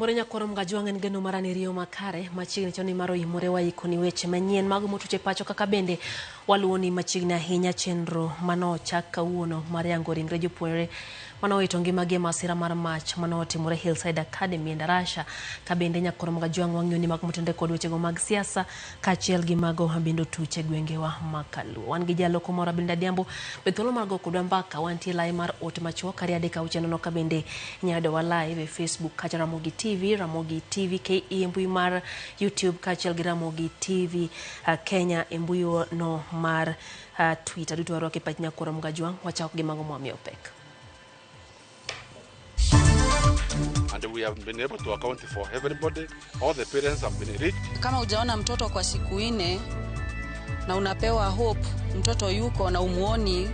Oimore nyakwar Mgajwang' en geno mara ni riyo makare machiegni chon mar oimore waikoni weche manyien mago motuch e pacho kaka bende waluwoni machiegni ahinya chenro manochak kawuono mar yango ringre jopuonjre manowito ngimagi e masira mar mach manotimore Hillside Academy e Ndarasha. Ka bende nyakwar Mgajwang' wang'iyo ni mago motenore kod wechego mag siasa kaachiel gi mago bende otuch e gwengewa ma Kaluo. Wan gi jaloko moro Abinda Adhiambo be thuolo mar go kodwa mbaka wantie lai mar ote machuok ariyo adek auchiel nono ka bende inyalo yudowa live e Facebook kacha Ramogi TV, Ramogi TV KE e mbui mar YouTube kaachiel gi Ramogi TV Kenya e mbui no mar Twitter. Duto warwako e pach nyakwar Mgajwang' wachako gi mago mwamiyo pek. And we have been able to account for everybody. All the parents have been reached. Kama hujaona mtoto kwa siku 4 na unapewa hope mtoto yuko na umuoni,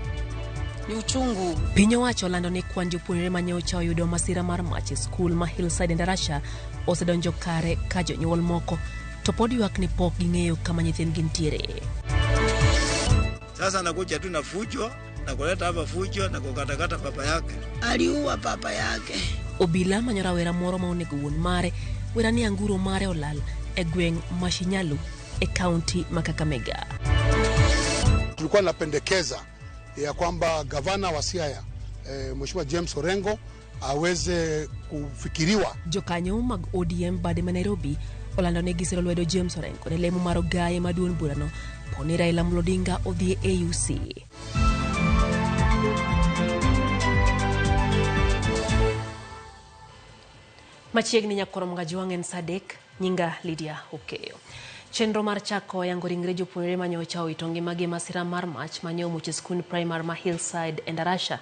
ni uchungu. Piny owacho olando ni kwan jopuonjre ma nyocha oyudo masira mar mach e skul ma Hillside Ndarasha osedonjo kare ka jonyuol moko to pod ywak ni pok ging'eyo kama nyithindgi nitiere. Sasa anakuja tu na fujo na kuleta hapa fujo na kukatakata baba yake. Aliua baba yake. Obila manyo rawera moro ma onego wuon mare wera ni anguro mare olal e gweng' ma Shinyalu e kaunti ma Kakamega. Tulikuwa napendekeza ya kwamba gavana wa Siaya Mheshimiwa James Orengo aweze kufikiriwa. Jokanyo mag ODM bade ma Nairobi olando ni gisiro lwedo James Orengo ne lemo mar ogaye ma duond burano po ni Raila Amolo Odinga odhi e AUC. Machiegni nyakwar Mgajwang' en saa 3, nyinga Lydia Okeyo. Chenro mar chako yango ringre jopuonjre manyocha owito ngimagi e masira mar mach mane omuoch e skund primar ma Hillside e Ndarasha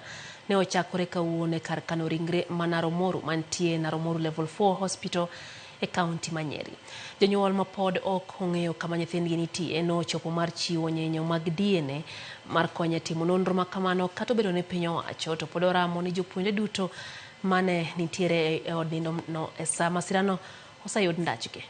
ne ochakore kawuono e kar kano ringre ma Naromoru mantie Naromoru Level 4 Hospital e kaunti ma Nyeri. Jonyuol ma pod ok ong'eyo kama nyithindgi nitie nochopo mar chiwo nyenyo mag DNA mar konyo e timo nonro ma kamano kata obedo ni piny owacho to pod oramo ni jopuonjre duto mane nitiere e od nindo no e sa masirano oseyud ndachgi.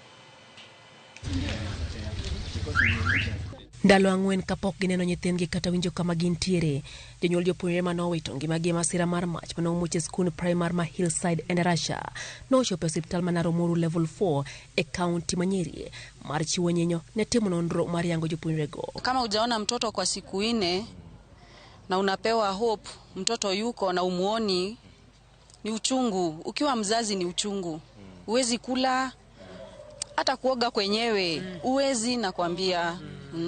Ndalo 4 kapok gineno nyithindgi kata winjo kama gintiere, jonyuol jopuonjre mane owito ngimagi e masira mar mach mane omuoch e skund primar ma Hillside e Ndarasha nochopo e osiptal ma Naromoru Level 4 e kaunti ma Nyeri mar chiwo nyenyo ne timo nonro mar yango jopuonjrego. Kama hujaona mtoto kwa siku 4 na unapewa hope mtoto yuko na umuoni, ni uchungu. Ukiwa mzazi ni uchungu. Huwezi kula, hata kuoga kwenyewe huwezi, nakwambia.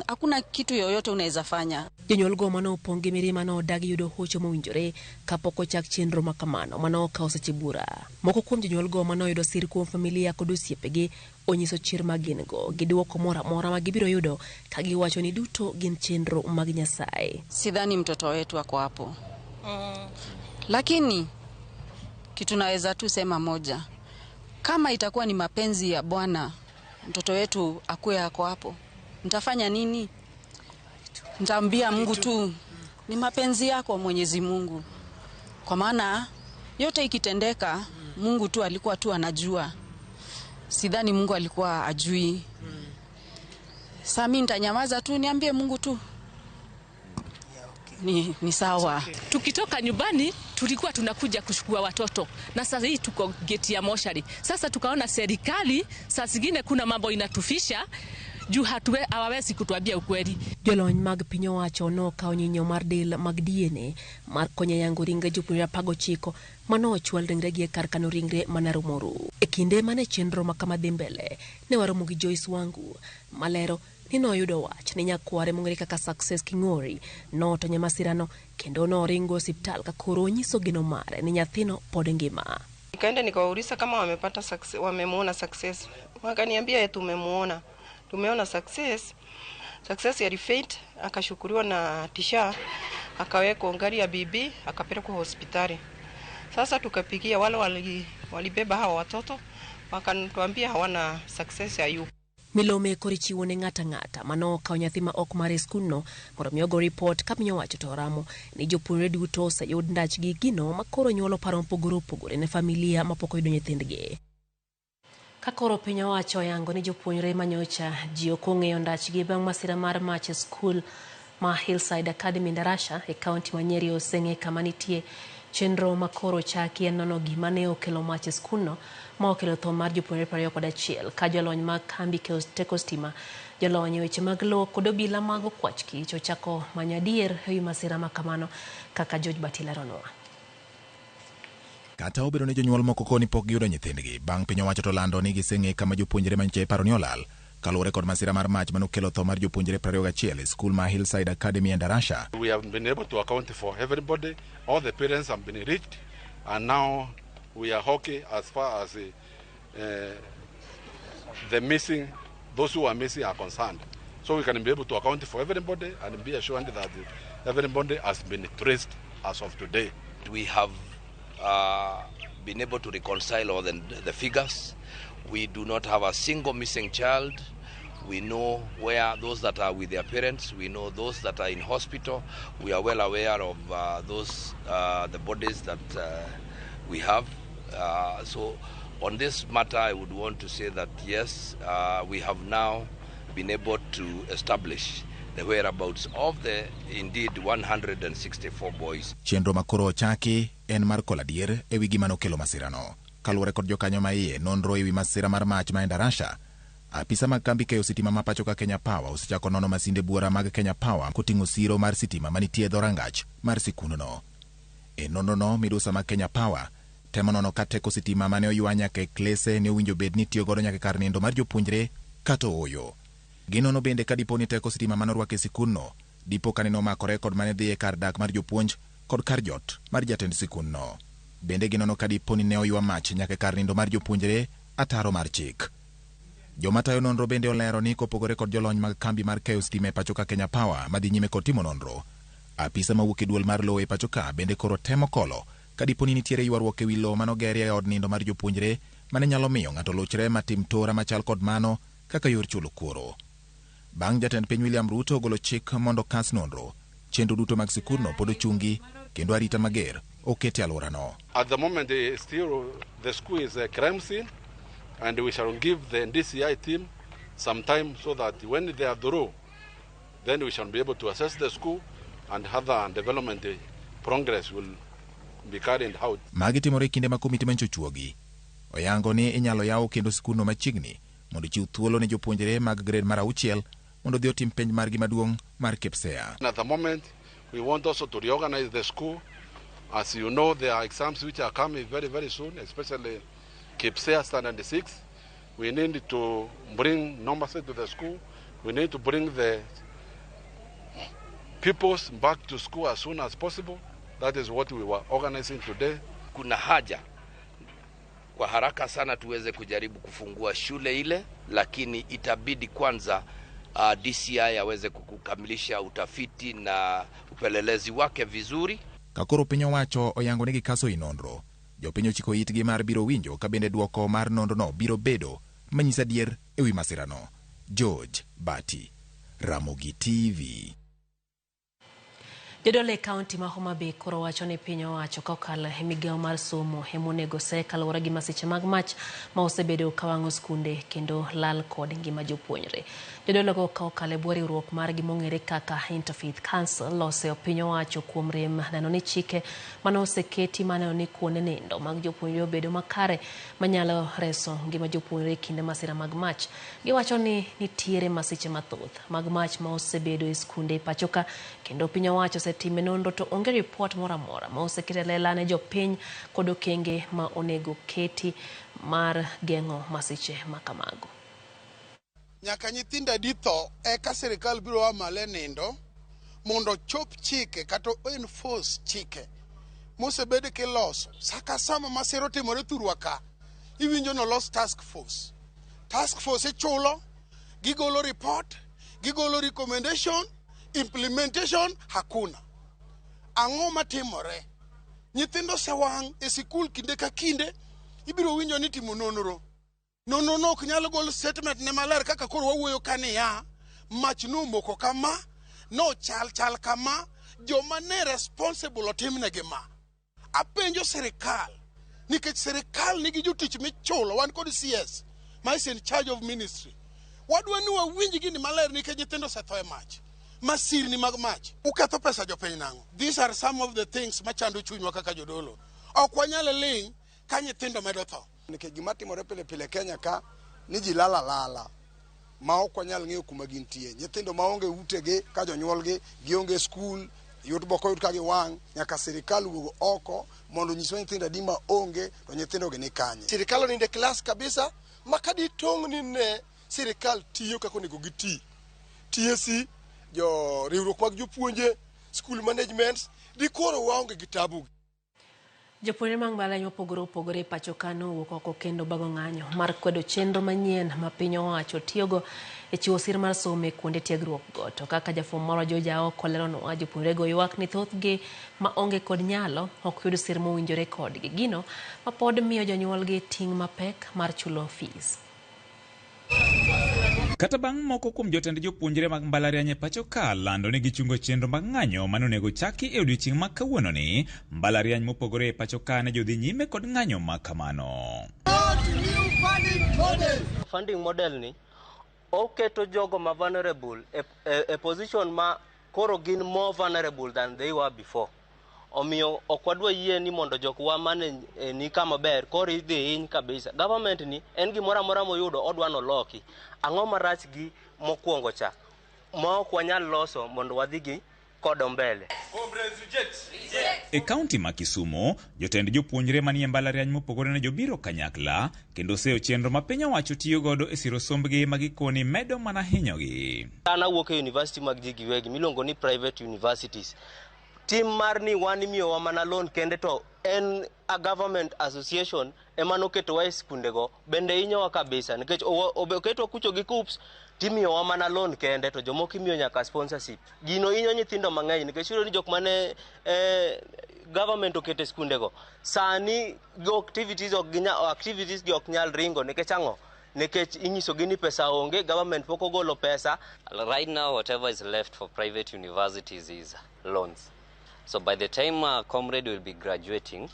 Hakuna kitu yoyote unaweza fanya. Jonyuol go mane opong' gi mirima nodagi yudo hocho mowinjore kapok ochak chenro ma kamano mane okawo seche bura. Moko kuom jonyuol go mane oyudo sir kuom familia kod osiepegi onyiso chir ma gin go gi dwoko moro amora ma gibiro yudo ka giwacho ni duto gin chenro mag Nyasaye. Sidhani mtoto wetu ako hapo. Lakini kitu naweza tu sema moja, kama itakuwa ni mapenzi ya Bwana mtoto wetu akuwe ako hapo, nitafanya nini? Nitaambia Mungu tu ni mapenzi yako Mwenyezi Mungu, kwa maana yote ikitendeka Mungu tu alikuwa tu anajua. Sidhani Mungu alikuwa ajui. Sasa mimi nitanyamaza tu niambie Mungu tu ni sawa. Tukitoka nyumbani tulikuwa tunakuja kuchukua watoto, na sasa hii tuko geti ya moshari. Sasa tukaona serikali saa zingine kuna mambo inatufisha juu hawawezi kutuambia ukweli. Jolony mag piny owacho nokawo nyinyo mar del mag DNA mar konyo yango ringre jopuonjre 19 mane ochwal ringregi e kar kano ringre ma Naromoru. E kinde mane chenro ma kama dhi mbele, ne waromo gi Joyce Wangu malero ni noyudo wach ni nyakware mong'ere kaka Success King'ori notony e masirano kendo noringo osiptal ka koro onyiso geno mare ni nyathino pod ngima. Nikaenda nikawauliza kama wamepata success, wamemuona Success. Wakaniambia tumemuona. Tumeona Success. Success alifaint, akashukuriwa na tisha, akawekwa gari ya bibi, akapelekwa hospitali. Sasa tukapigia wale walibeba hawa watoto, wakatuambia hawana Success ya yuko. Milome koro ichiwo ne ng'ato ang'ata mane okawo nyathi ma ok mare e skundno mondo mi ogo ripot ka piny owacho to oramo ni jopuonjre duto oseyud ndachgi gino ma koro nyuolo paro mopogore opogore ne familia mapok oyudo nyithindgi. Ka koro piny owacho oyango ni jopuonjre manyocha ji ok ong'eyo ndachgi bang' masira mar mach e skul ma Hillside Academy Ndarasha e kaunti ma Nyeri oseng'e kama nitie Chenro makoro chaki en nono gima ne okelo mach e skundno ma okelo tho mar jopuonjre 21 ka jolony mag kambi teko stima, jolony e weche mag lowo kod obila mag okwach kich ochako manyo adier ewi masira ma kamano kaka George Bati leronwa. Kata obedo ni jonyuol moko koni pok giyudo nyithindgi, bang' piny owacho to lando ni giseng'e kama jopuonjre manyiche iparo ni olal kaluwore kod masira mar mach manokelo tho mar jopuonjre 21 e skul ma Hillside Academy e Endarasha. We have been able to account for everybody. All the parents have been reached, and now we are okay as far as the missing, those who are missing are concerned. So we can be able to account for everybody and be assured that everybody has been traced as of today. We have been able to reconcile all the figures. We do not have a single missing child. We know where those that are with their parents. We know those that are in hospital. We are well aware of those the bodies that we have. So on this matter, I would want to say that yes, we have now been able to establish the whereabouts of the indeed 164 boys. Chenro makoro ochaki en mar kolo adier ewi gima nokelo masirano. Kaluwore kod jokanyo ma iye nonro ewi masira mar mach ma Endarasha, apisa mag kambi keyo sitima ma pacho ka Kenya Power osechako nono masinde buora mag Kenya Power koting'o siro mar sitima manitie e dhorangach mar sikundno. E nonrono, midusa mag Kenya Power temo nono ka teko sitima mane oywa nyaka e klese ne owinjo bed ni itiyo godo nyaka e kar nindo mar jopuonjre kata ooyo. Ginono bende ka dipo ni teko sitima manorwak e sikundno dipo ka nene omakore kod mane dhi e kar dak mar jopuonj kod kar jot mar jatend sikundno. Bende ginono ka dipo ni ne oywa mach nyaka e kar nindo mar jopuonjre ataro mar chik. Joma tayo nonro bende olero ni kopogore kod jolony mag kambi mar keyo sitima e pacho ka Kenya Power madhi nyime kod timo nonro, apisa mawuok e duol mar lowo e pacho ka bende koro temo kolo ka dipo ni nitiere ywaruok ewi lowo manogerie e od nindo mar jopuonjre mane nyalo miyo ng'ato luchre matim tora machal kod mano kaka yor chulo kuoro. Bang' jatend piny William Ruto ogolo chik mondo kas nonro, chenro duto mag sikundno pod ochungi kendo arita mager oket e alworano. At the moment, still the school is a crime scene, and we shall give the DCI team some time so that when they are through, then we shall be able to assess the school and other development progress will be carried out. Magi timore e kinde ma komiti manyicho chuogi oyango ni inyalo yaw kendo sikundno machiegni mondo chiw thuolo ne jopuonjre mag grade mar 6 mondo odhi otim penj margi maduong' mar KPSEA. At the moment, we want also to reorganize the school. As you know, there are exams which are coming very, very soon, especially KPSEA Standard 6. We need to bring numbers to the school. We need to bring the pupils back to school as soon as possible. That is what we were organizing today. Kuna haja kwa haraka sana tuweze kujaribu kufungua shule ile, lakini itabidi kwanza DCI aweze kukamilisha utafiti na upelelezi wake vizuri. Kakoro piny owacho oyango ni gikaso i nonro, jopiny ochiko itgi mar biro winjo ka bende duoko mar nonrono biro bedo manyiso adier ewi masirano. George Bati, Ramogi TV. Jodolo e kaunti ma Homa Bay koro wacho ni piny owacho kokalo e migawo mar somo emonego se kaluwore gi masiche mag mach ma osebedo ka wang'o skunde kendo lal kod ngima jopuonjre. Jodolo go ka okalo e bwo riwruok margi mong'ere kaka Interfaith Council oseyo piny owacho kuom rem neno ni chike mane oseketi maneno ni kuonde nindo mag jopuonjre obedo makare manyalo reso ngima jopuonjre e kinde masira mag mach. Giwacho ni nitiere masiche mathoth mag mach ma osebedo e skunde e pacho ka kendo piny owacho osetime nonro to onge ripot moro amora ma oseket e lela ne jopiny kod okenge ma onego keti mar geng'o masiche ma kamago. Nyaka nyithindo adi tho eka sirikal biro a malo e nindo mondo ochop chike kata enforce chike mosebed kiloso. Saka sama masira otimore thurwa ka, iwinjo nolos task force. Task force ichulo, gigolo report, gigolo recommendation, implementation hakuna. Ang'o matimore? Nyithindo osewang' e sikul kinde ka kinde, ibiro winjo ni timo nonro. Nonro no ok nyal gol statement ne maler kaka koro wawuoyo ka niya, mach nomoko kama, nochal chal kama, joma ne responsible otimnegi ma. Apenjo sirikal, nikech sirikal nigi jotich michulo, wan kod CS ma is in charge of ministry. Wadwa ni wawinj gini maler nikech nyithindo osetho e mach. Masirni mag mach. Uketho pesa jopiny nang'o? These are some of the things machando chunywa kaka jodolo. Ok wanyal ling' ka nyithindo medo tho. Nikech gima timore pile pile Kenya ka ni ji lala lala ma ok wanyal ng'eyo kuma gintie. Nyithindo maonge utegi ka jonyuolgi gionge skul, yud boko yud ka giwang', nyaka sirikal wuog oko mondo onyiswa nyithindo adi ma onge to nyithindo gi ni kanye. Sirikal onindo e klas kabisa ma ka ditong' ni ne sirikal tiyo kaka onego giti. TSC, jo riwruok mag jopuonje, school management, dikoro waonge gi tabu. Jopuonjre mag mbalariany mopogore opogore e pacho ka nowuok oko kendo bago ng'anyo mar kwedo chenro manyien ma piny owacho tiyogo e chiwo sir mar somo e kuonde tiegruok go. To kaka jafwambo marwa George Aoko leronwa, jopuonjrego ywak ni thothgi ma onge kod nyalo ok yud sir mowinjore kodgi. Gino ma pod miyo jonyuolgi ting' mapek mar chulo fees. Kata bang' moko kuom jotend jopuonjre mag mbalariany e pacho ka lando ni gichungo chenro mag ng'anyo mane onego chaki e odiochieng' ma kawuononi, mbalariany mopogore e pacho ka ne jodhi nyime kod ng'anyo ma kamano. Funding model ni oketo jogo ma vulnerable e position ma koro gin more vulnerable than they were before. Omiyo ok wadwa yie ni mondo jokwa mane ni kama ber koro idhi hiny kabisa. Government ni en gimoro amora moyudo odwa noloki. Ang'o marach gi mokwongo cha ma ok wanyal loso mondo wadhi gi kodo mbele. E kaunti ma Kisumu, jotend jopuonjre manie mbalariany mopogore ne jobiro kanyakla kendo seyo chenro ma piny owacho tiyo godo e siro sombgi ma gikoni medo mana hinyogi. An awuok e university mag ji giwegi miluongo ni private universities. Tim mar ni wan imiyowa mana loan kende to en a government association ema noketowa e skundego bende hinyowa kabisa nikech oketwa kucho gi KUCCPS timiyowa mana loan kende to jomoko imiyo nyaka sponsorship. Gino hinyo nyithindo mang'eny nikech iyudo ni jok mane government oketo e skundego sani go activities ok ginya activities gi ok nyal ringo nikech ang'o? Nikech inyisogi ni pesa onge, government pok ogolo pesa. Right now whatever is left for private universities is loans. So by the time a comrade will be graduating,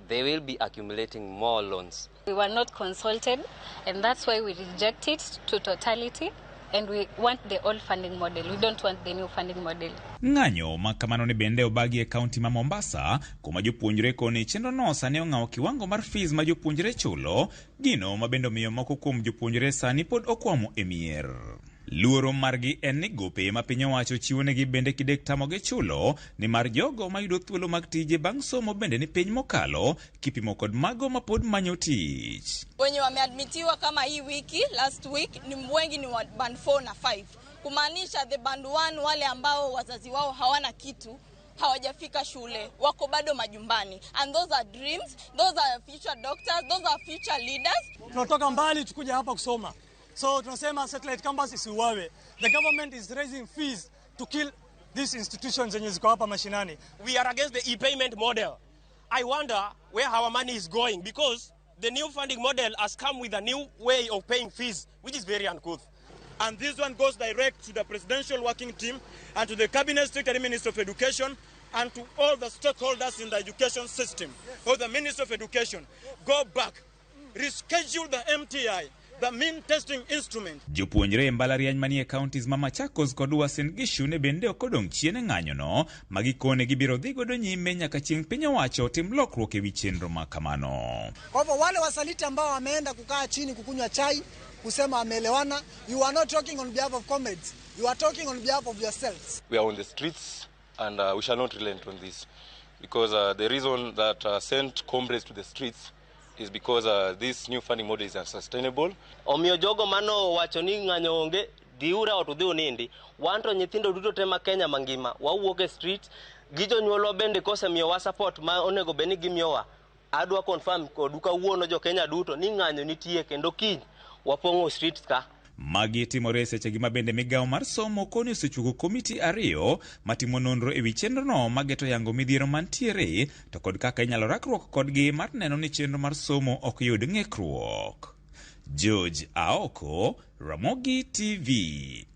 they will be accumulating more loans. We were not consulted, and that's why we reject it to totality, and we want the old funding model. We don't want the new funding model. Ng'anyo ma kamano ne bende obagi e kaunti ma Mombasa, kuma jopuonjre koni chenro no sani ong'awo kiwango mar fees ma jopuonjre chulo, gino ma bende omiyo moko kuom jopuonjre sani pod okwamo e mier. Luoro margi en ni gope ma piny owacho chiwonegi bende kidek tamogi chulo, nimar jogo mayudo thuolo mag tije bang' somo bende ni piny mokalo kipimo kod mago ma pod manyo tich. Wenye wameadmitiwa kama hii wiki, last week, ni wengi ni wa band 4 na 5. Kumaanisha the band 1 wale ambao wazazi wao hawana kitu, hawajafika shule, wako bado majumbani. And those are dreams, those are future doctors, those are future leaders. Tunatoka mbali tukuja hapa kusoma. So tunasema satellite campus isiuawe. The government is raising fees to kill these institutions zenye ziko hapa mashinani. We are against the e-payment model. I wonder where our money is going because the new funding model has come with a new way of paying fees, which is very uncouth. And this one goes direct to the presidential working team and to the cabinet secretary, Minister of Education, and to all the stakeholders in the education system. Or the Minister of Education, go back, reschedule the MTI, the mean testing instrument. Jopuonjre e mbalariany manie counties ma Machakos kod Uasin Gishu ne bende ok odong' chien e ng'anyono ma gikone gibiro dhi godo nyime nyaka chieng' piny owacho tim lokruok e wi chenro ma kamano. Kwa hivyo wale wasaliti ambao wameenda kukaa chini kukunywa chai kusema wameelewana, you are not talking on behalf of comrades, you are talking on behalf of yourselves. We are on the streets and we shall not relent on this because the reason that sent comrades to the streets is because this new funding model is unsustainable. Omiyo jogo mano wacho ni ng'anyo onge, dhiuru ot udhi unindi. Wan to nyithindo duto te ma Kenya mangima wawuok e street gi jonyuolwa bende kosemiyowa support ma onego bed ni gimiyowa. Adwa confirm kodu kawuono jo Kenya duto ni ng'anyo nitie kendo kiny wapong'o streets ka. Magi timore sechegi ma bende migawo mar somo koni osechuko komiti ariyo matimo nonro e wi chenrono mageto yango midhiero mantiere to kod kaka inyalo rakruok kodgi mar neno ni chenro mar somo ok yud ng'ikruok. George Aoko, Ramogi TV.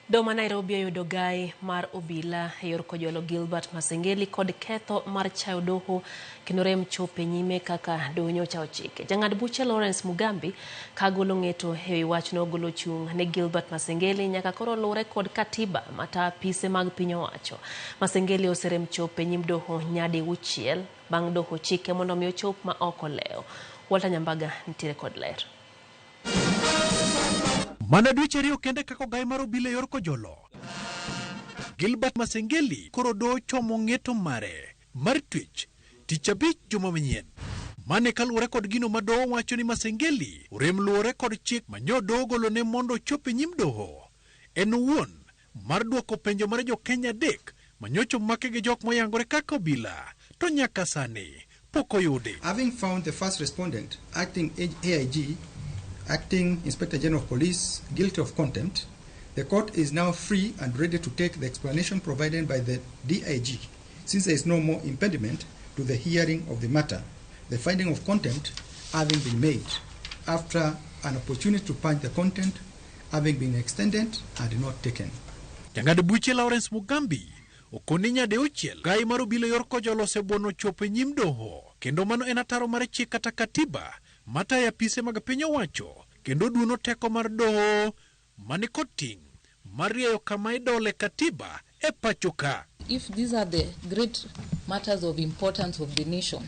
Doho ma Nairobi oyudo gai mar obila e yor kojolo Gilbert Masengeli kod ketho mar chayo doho kendo rem chopo e nyime kaka doho nyocha ochike. Jang'ad buche Lawrence Mugambi kagolo ng'eto ewi wachno golo chung' ne Gilbert Masengeli nyaka koro luwre kod katiba mata apise mag piny owacho. Masengeli oserem chopo e nyim doho nyadi 6 bang' doho chike mondo mi ochop ma ok olewo. Walter Nyambaga nitiere kod ler. Mana dweche 2 kende kaka ogai mar obila e yor kojolo. Gilbert Masengeli koro doho chomo ng'eto mare mar twech tich abich juma manyien. Mane kaluwore kod gino ma doho wacho ni Masengeli orem luwore kod chik ma nyo doho ogolone mondo ochop e nyim doho. En owuon mar duoko penjo mar jo Kenya 3 manyocha omake gi jok moyangore kaka obila to nyaka sani pok oyudi. Having found the first respondent, acting AIG, acting Inspector General of Police, guilty of contempt, the court is now free and ready to take the explanation provided by the DIG, since there is no more impediment to the hearing of the matter, the finding of contempt having been made after an opportunity to punch the content having been extended and not taken. Jang'ad buche Lawrence Mugambi okoni nyadi 6 gai mar obila yor kojolo osebuono chopo e nyim doho kendo mano en ataro mar chik kata katiba matayo apise mag piny owacho kendo duono teko mar doho mani kod ting' mar rieyo kama idole katiba e pacho ka. If these are the great matters of importance of the nation,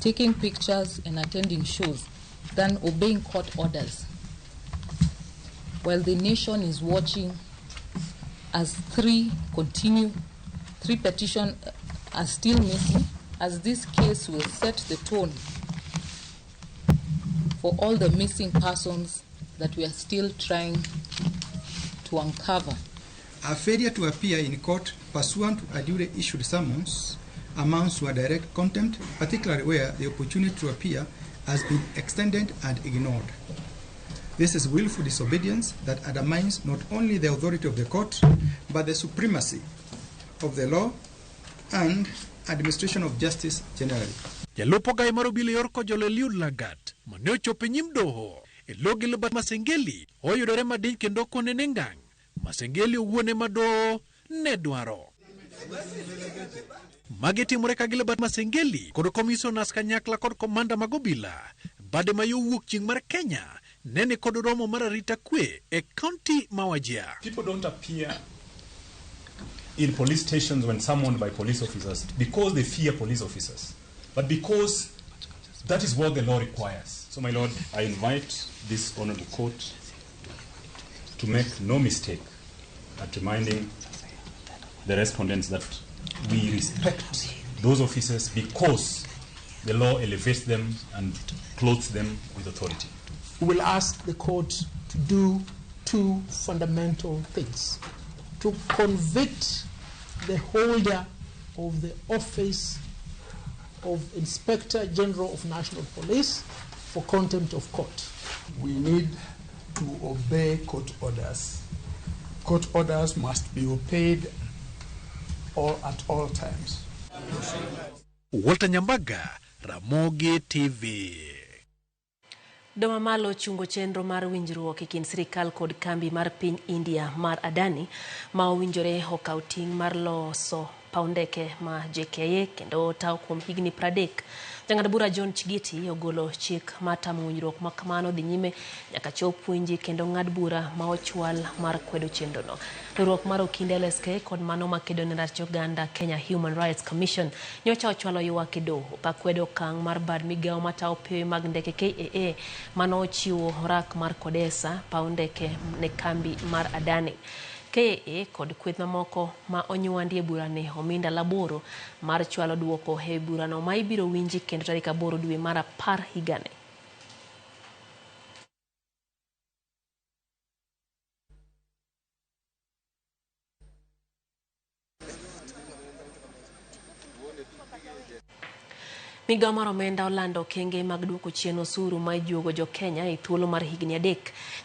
taking pictures and attending shows than obeying court orders, while the nation is watching as 3 petitions are still missing, as this case will set the tone for all the missing persons that we are still trying to uncover. A failure to appear in court pursuant to a duly issued summons amounts to a direct contempt, particularly where the opportunity to appear has been extended and ignored. This is willful disobedience that undermines not only the authority of the court, but the supremacy of the law and administration of justice generally. Jalup ogai mar obila yor kojolo Eliud Lagat mane ochopo e nyim doho e lo Gilbert Masengeli oyudore madiny kendo ok onene ngang'. Masengeli owuon ema doho ne dwaro. Magi timore ka Gilbert Masengeli kod komisionas kanyakla kod komanda mag obila bade ma yo wuok chieng' mar Kenya nene kod romo mar arita kwe e kaunti ma Wajir. People don't appear in police stations when summoned by police officers because they fear police officers, but because that is what the law requires. So, my lord, I invite this honorable court to make no mistake at reminding the respondents that we respect those officers because the law elevates them and clothes them with authority. We will ask the court to do 2 fundamental things: to convict the holder of the office of Inspector General of National Police for contempt of court. We need to obey court orders. Court orders must be obeyed all at all times. Walter Nyambaga, Ramogi TV. Doho mamalo ochungo chenro mar winjruok e kind sirikal kod kambi mar piny India mar Adani ma owinjore okaw ting' mar loso paw ndeke ma JKIA kendo tawo kuom higni 30. Jang'ad bura John Chigiti ogolo chik mar tamo winjruok ma kamano dhi nyime nyaka chop winji kendo ng'ad bura ma ochwal mar kwedo chenrono. Riwruok mar okinde LSK kod mano makedo ne ratich oganda Kenya Human Rights Commission nyocha ochwalo ywak e doho kakwedo okang' mar bad migawo matawo pewe mag ndeke KAA mano ochiwo orak mar Kodesa paw ndeke ne kambi mar Adani. KAA kod kweth mamoko ma onywandi e burani omi ndalo 8 mar chwalo duoko e burano ma ibiro winji kendo tarik 8 dwe mar 10 higani. Migawo mar omenda olando okenge mag duoko chien osuru ma ijuogo jo Kenya e thuolo mar higni 3.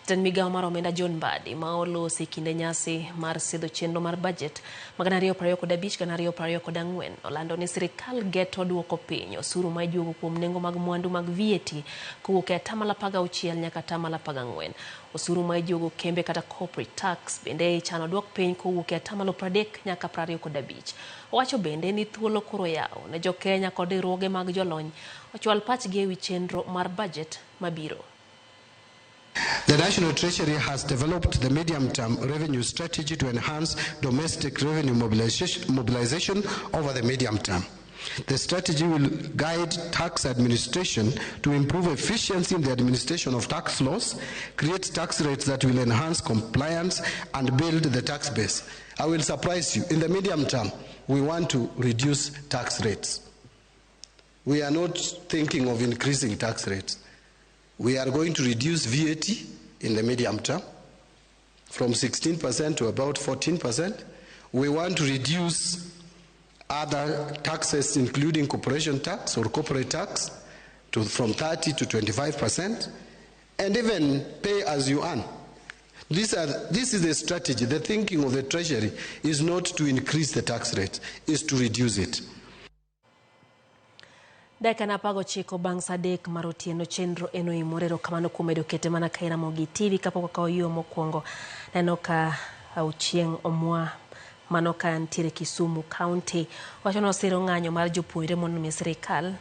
Jatend migawo mar omenda John Mbadi ma olosi e kinde nyasi mar sidho chenro mar budget mag 2025-2024 olando ni sirikal geto duoko piny osuru ma ijuogo kuom nengo mag mwandu mag VAT kowuok e 16% nyaka 14%. Osuru ma ijuogo kembe kata corporate tax bende ichano duok piny kowuok e 30% nyaka 25. Owacho bende ni thuolo koro yaw ne jokenya kod riwruoge mag jolony ochwal pachgi ewi chenro mar budget mabiro. The National Treasury has developed the medium-term revenue strategy to enhance domestic revenue mobilization over the medium term. The strategy will guide tax administration to improve efficiency in the administration of tax laws, create tax rates that will enhance compliance, and build the tax base. I will surprise you. In the medium term, we want to reduce tax rates. We are not thinking of increasing tax rates. We are going to reduce VAT in the medium term from 16% to about 14%. We want to reduce other taxes, including corporation tax or corporate tax, to from 30 to 25%, and even pay as you earn. This is the strategy. The thinking of the Treasury is not to increase the tax rate, is to reduce it. Dakika na 19 bang' saa 3 mar otieno chenro eno imore. Erokamano kuom medo kete mana ka Ramogi TV kapok okawo yo mokwongo. Neno ka Ochieng' Omwa mano ka ntiere Kisumu County wacho ni osiro ng'anyo mar jopuonjre mondo mi sirikal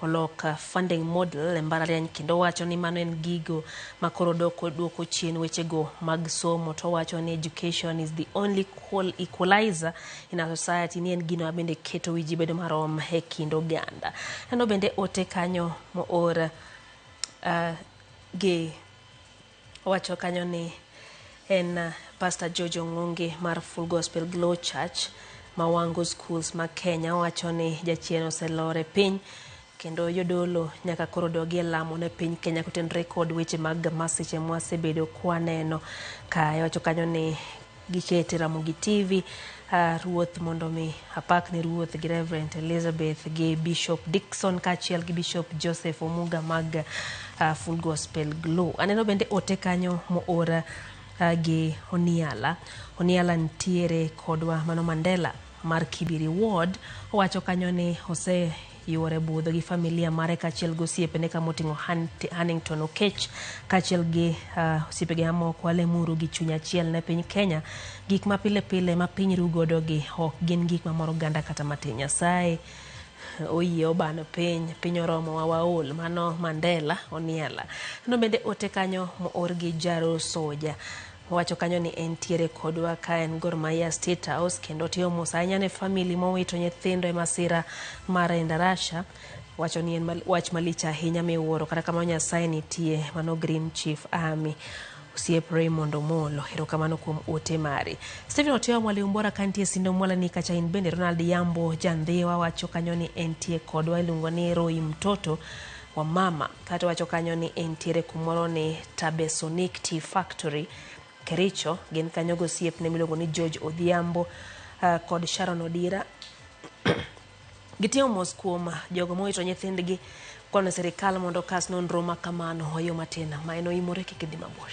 olok funding model e mbalariany, kendo wacho ni mano en gigo ma koro duoko chien wechego mag somo. To wacho ni education is the only equalizer in our society, ni en gino mabende keto wi ji bedo marom e kind oganda. Neno bende ote kanyo moor gi wacho kanyo ni en Pastor George Ong'onge mar Full Gospel Glow Church Mawango Schools ma Kenya wacho ni jachien oselore piny kendo jodolo nyaka koro dogi e lamo ne piny Kenya kotenore kod weche mag masiche mwasebedo kwaneno kae. Wacho kanyo ni gikete Ramogi TV ruoth mondo mi apak ni ruoth gi Reverend Elizabeth gi Bishop Dickson kaachiel gi Bishop Joseph Omuga mag Full Gospel Glow. Aneno bende ote kanyo moor gi Oniala. Oniala nitiere kodwa mano Mandela mar Kibiri Ward. Owacho kanyo ni ose yuore budho gi familia mare kaachiel gi osiepene kamoting'o Hannington Okech kaachiel gi osiepege mamoko. Alemuru gi chuny achiel ne piny Kenya. Gik ma pile pile ma piny rugodo gi ok gin gik mamoro oganda kata matin. Nyasaye oyie obano piny, piny oromo wa waol. Mano Mandela Oniala. No bende ote kanyo moor gi Jaro Soja. Owacho kanyo ni entiere kodwa ka en Gor Mahia State House kendo timo mos ahinya ne famili mowito nyithindo e masira mar Endarasha. Wacho ni en wach malich ahinya miwuoro, kata kamano Nyasaye nitie. Mano Green Chief Army. Osiep Raymond Omolo, erokamano kuom ote mari. Stephen Otieno Mwaliumbora kantie Sindo Mwala ni kacha in bende. Ronald Yambo Jandhiwa wacho kanyo ni entie kodwa, iluongo ni Roy Mtoto wa mama. Kata wacho kanyo ni entiere kumoro ni Tabesonic Tea Factory Kericho. Gin kanyo gosiepne miluongo ni George Odhiambo kod Sharon Odira. Gitimo mos kuom jogo mowito nyithindgi kono sirikal mondo okas nonro ma kamano oyo matin ma en oimore kik idhi mabor.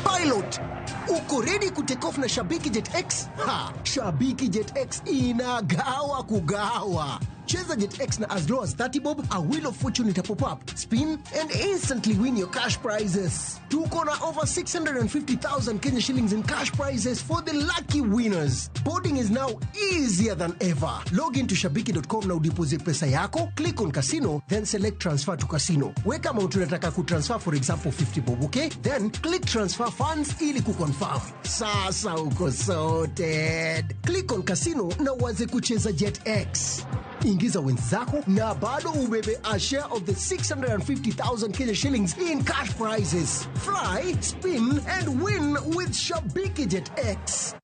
Pilot, uko ready kutake off na Shabiki Jet X? Ha, Shabiki Jet X inagawa kugawa. Cheza Jet X na as low as 30 bob, a wheel of fortune ita pop up, spin and instantly win your cash prizes. Tuko na over 650,000 Kenya shillings in cash prizes for the lucky winners. Boarding is now easier than ever. Log into shabiki.com na udeposit pesa yako, click on casino, then select transfer to casino. Weka amount unataka kutransfer, for example 50 bob, okay? Then click transfer funds ili kuconfirm. Sasa uko sorted. Click on casino na uanze kucheza Jet X. Ingiza wins zako na bado ubebe a share of the 650,000 Kenya shillings in cash prizes. Fly, spin and win with Shabiki Jet X.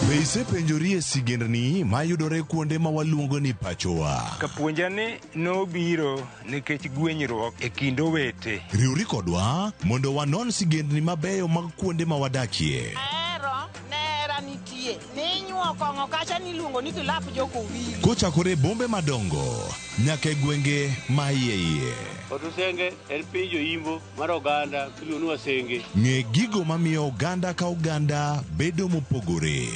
Be isepenjori e sigendni mayudore kuonde ma waluongo ni pachowa? Kapuonja ni nobiro nikech gwenyruok e kind owete. Riwri kodwa mondo wanon sigendni mabeyo mag kuonde ma wadakie. Ahero nera nitie ninyuo kong'o kacha niluongo ni kilap jokowili. Kochakore e bombe madongo nyaka e gwenge ma iye iye. Otusenge en piny joimbo mar oganda miluongo ni Wasenge. Ng'e gigo mamiyo oganda ka oganda bedo mopogore.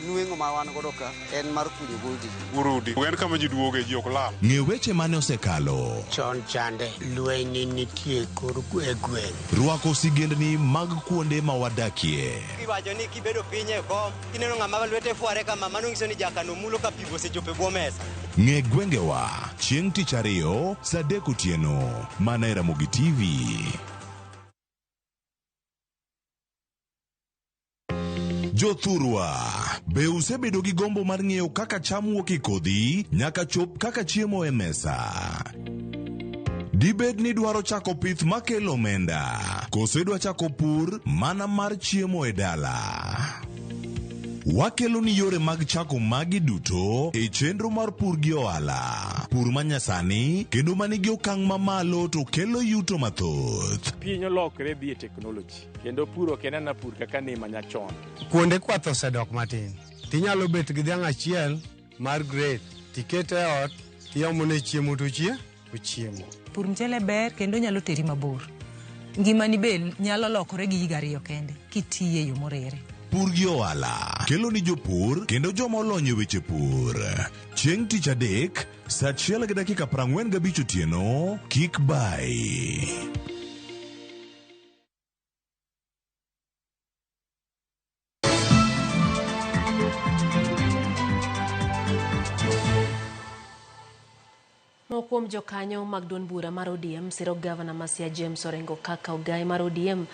Nweng'o ma wan godo ka en mar kunyo goldi. Urudi. En kama ji duoge ji ok lal. Ng'e weche mane osekalo. Chon chande lweny nitie kor e gweng'. Rwako sigendni mag kuonde ma wadakie. Iwacho ni kibedo piny e kom, kineno ng'ama lwete fware kama, mano nyiso ni jakano mulo ka pi osechopo e bwo mesa. Ng'e gwengewa chieng' tich ariyo saa 3 otieno mana e Ramogi TV. Jothurwa, be usebedo gi gombo mar ng'eyo kaka cham wuok e kodhi nyaka chop kaka chiemo e mesa? Dibed ni idwaro chako pith makelo omenda, koso idwa chako pur mana mar chiemo e dala? Wakelo ni yore mag chako magi duto e chenro mar pur gi ohala. Pur manyasani kendo manigi okang' mamalo to kelo yuto mathoth. Piny olokre dhi e teknoloji kendo pur ok en ana pur kaka ne manyachon. Kuonde kwath osedok matin. Tinyalo bet gi dhiang' achiel mar grade, tikete e ot, tiomone chiemo to ochiemo. Pur mchele ber kendo nyalo teri mabor. Ngimani be nyalo lokore gi higa 2 kende kitiye e yo morere. Pur gi ohala kelo ni jopur kendo joma olony e weche pur. Chieng' tich adek saa 1:45 otieno, kik bai. Moko kuom jokanyo mag duond bura mar ODM siro gavana ma Siaya James Orengo kaka ogai mar ODM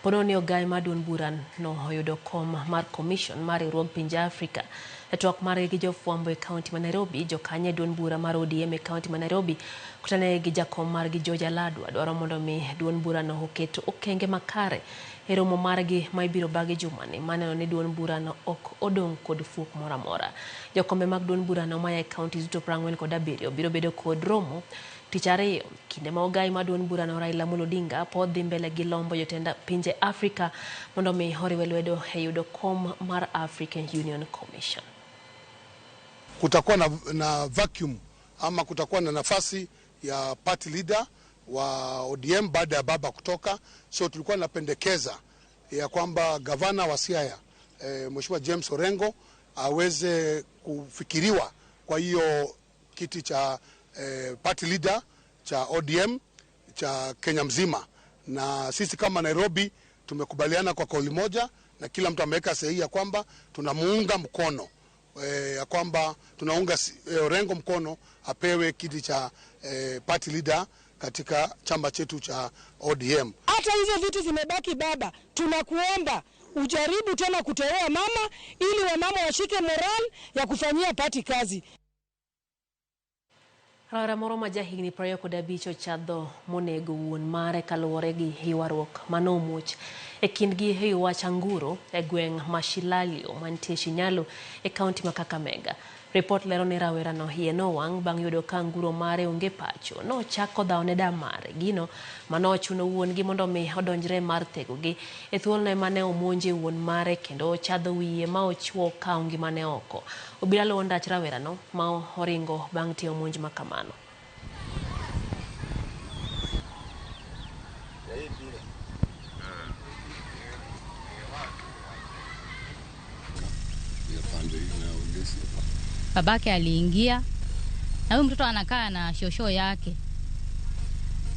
pono ni ogai mar duond bura no oyudo kom mar commission mar riwruog pinje Afrika. E twak margi gi jofwambo e kaunti ma Nairobi, jokanyo e duond bura mar ODM e kaunti ma Nairobi kutane gi jakom margi George Aladwa dwaro mondo mi duond burano oket okenge makare e romo margi ma ibiro bagi jumani maneno ni duond burano ok odong' kod fuok moro amora. Jokombe mag duond burano maya e kaunti duto 47 biro bedo kod romo tich ariyo kinde ma ogai mar duond burano Raila Amolo Odinga pod dhi mbele gi lombo jotend pinje Afrika mondo mi oriwe lwedo e yudo kom mar African Union Commission. Kutakuwa na vacuum ama kutakuwa na nafasi ya party leader wa ODM baada ya baba kutoka. So tulikuwa napendekeza ya kwamba gavana wa Siaya Mheshimiwa James Orengo aweze kufikiriwa kwa hiyo kiti cha party leader cha ODM cha Kenya mzima. Na sisi kama Nairobi tumekubaliana kwa kauli moja na kila mtu ameweka sahihi ya kwamba tunamuunga mkono, ya kwamba tunaunga Orengo mkono apewe kiti cha party leader katika chama chetu cha ODM. Hata hizo vitu zimebaki baba, tunakuomba ujaribu tena kuteua mama ili wamama washike moral ya kufanyia party kazi. Rawera moro ma jahigni 25 ochadho monego wuon mare kaluwore gi ywaruok manomuoch e kindgi e wach anguro e gweng' ma Shilalio mantie Shinyalu e kaunti ma Kakamega. Ripot lero ni rawerano iye nowang' bang' yudo ka anguro mare onge pacho. Nochako dhawo ne da mare, gino manochuno wuon gi mondo mi odonjre mar thegogi. E thuolono ema ne omonje wuon mare kendo ochadho wiye ma ochuo kawo ngimane oko. Obila luwo ndach rawerano ma oringo bang' timo monj ma kamano. Babake aliingia na huyu mtoto anakaa na shosho yake.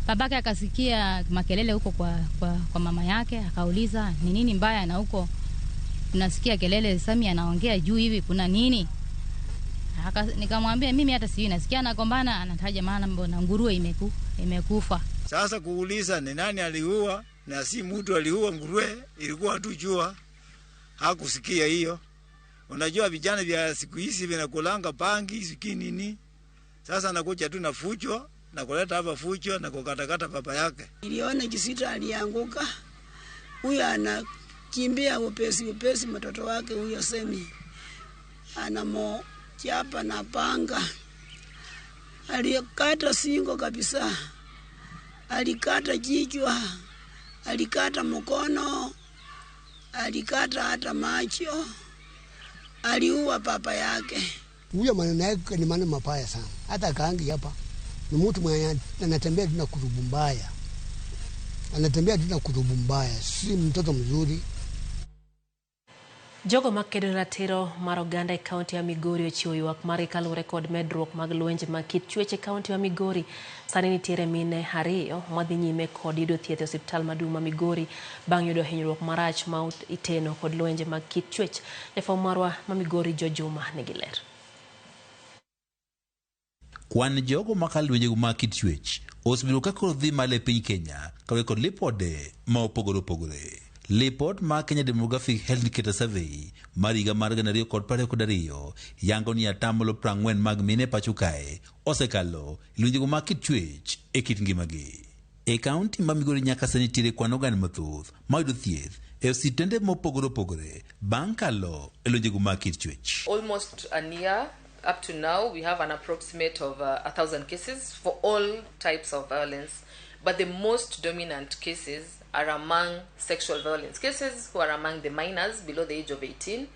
Babake akasikia makelele huko kwa mama yake, akauliza ni nini mbaya na huko unasikia kelele, Sami anaongea juu hivi, kuna nini? Nikamwambia mimi hata sijui, nasikia anagombana, anataja maana mbona nguruwe imekufa. Sasa kuuliza ni nani aliua, na si mtu aliua nguruwe, ilikuwa tu jua. Hakusikia hiyo. Unajua vijana vya siku hizi vinakulanga bangi siki nini. Sasa anakuja tu na fujo na kuleta hapa fujo na kukatakata baba yake. Niliona Kisita alianguka. Huyo anakimbia upesi upesi, mtoto wake huyo Semi anamochapa na panga. Alikata singo kabisa. Alikata kichwa, alikata mkono, alikata hata macho. Aliua papa yake. Huyo maneno yake ni maneno mabaya sana. Hata kaangi hapa. Ni mtu mwenye anatembea tu na kurubu mbaya, anatembea tu na kurubu mbaya, si mtoto mzuri. Jogo makedo ratiro mar oganda e kaunti ya Migori ochiwo ywak margi kaluwore kod medruok mag lwenje mag kit chwech e kaunti ya Migori. Sani nitiere mine ariyo madhi nyime kod yudo thieth e osiptal maduong' ma Migori bang' yudo hinyruok marach ma iteno kod lwenje mag kit chwech. Jafwambo marwa ma Migori George Juma nigi ler. Kwan jogo makalo lwenje mag kit chwech osebedo ka koro dhi malo e piny Kenya kaluwore kod lipode ma opogore opogore. Lipot mar Kenya Demographic Health Indicator Survey mar higa mar 2022 yango ni atamalo 40 mag mine pacho kae osekalo lwenjego mag kit chwech e kit ngimagi. E kaunti ma Migori nyaka sani nitiere kwan oganda mathoth mayudo thieth e osiptende mopogore opogore bang' kalo e lwenjego mag kit chwech. Almost a year up to now, we have an approximate of 1,000 cases for all types of violence. But the most dominant cases are among sexual violence cases, who are among the minors below the age of 18.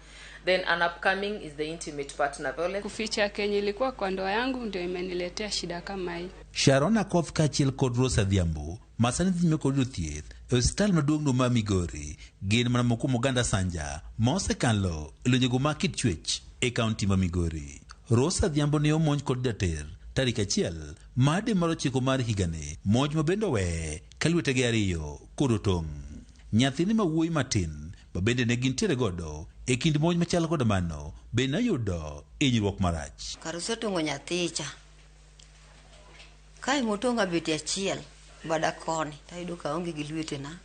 Then an upcoming is the intimate partner violence. Kuficha kenye ilikuwa kwa ndoa yangu ndio imeniletea shida kama hii. Sharon Akoth kaachiel kod Rose Adhiambo ma sani dhi nyime kod yudo thieth e osiptal maduong' ma Migori gin mana moko kuom oganda Sanja ma osekalo e lwenjego mag kit chwech e kaunti ma Migori. Rose Adhiambo ne omonj kod jater tarik 1 mar dwe mar 9 mar higani, monj ma bende oweye ka lwetege ariyo kod otong'. Nyathine ma wuoyi matin ma bende ne gintiere godo e kind monj machalo kod mano bende noyudo hinyruok marach. Kar osetong'o nyathicha, kae motong'o abeti achiel bada koni tayudo ka aonge gi lwetena.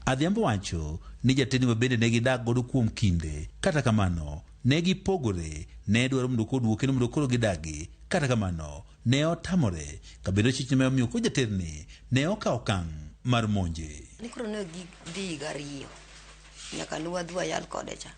Adhiambo wacho ni jatendni ma bende ne gidak godo kuom kinde, kata kamano ne gipogore, ne dwaro mondo koduoke kendo mondo koro gidagi, kata kamano ne otamore ka bende chich ne omiyo koro jaterni ne okawo okang' mar monje. Ni koro ne dhi higa 2 nyaka ne wadhi wayal kode cha.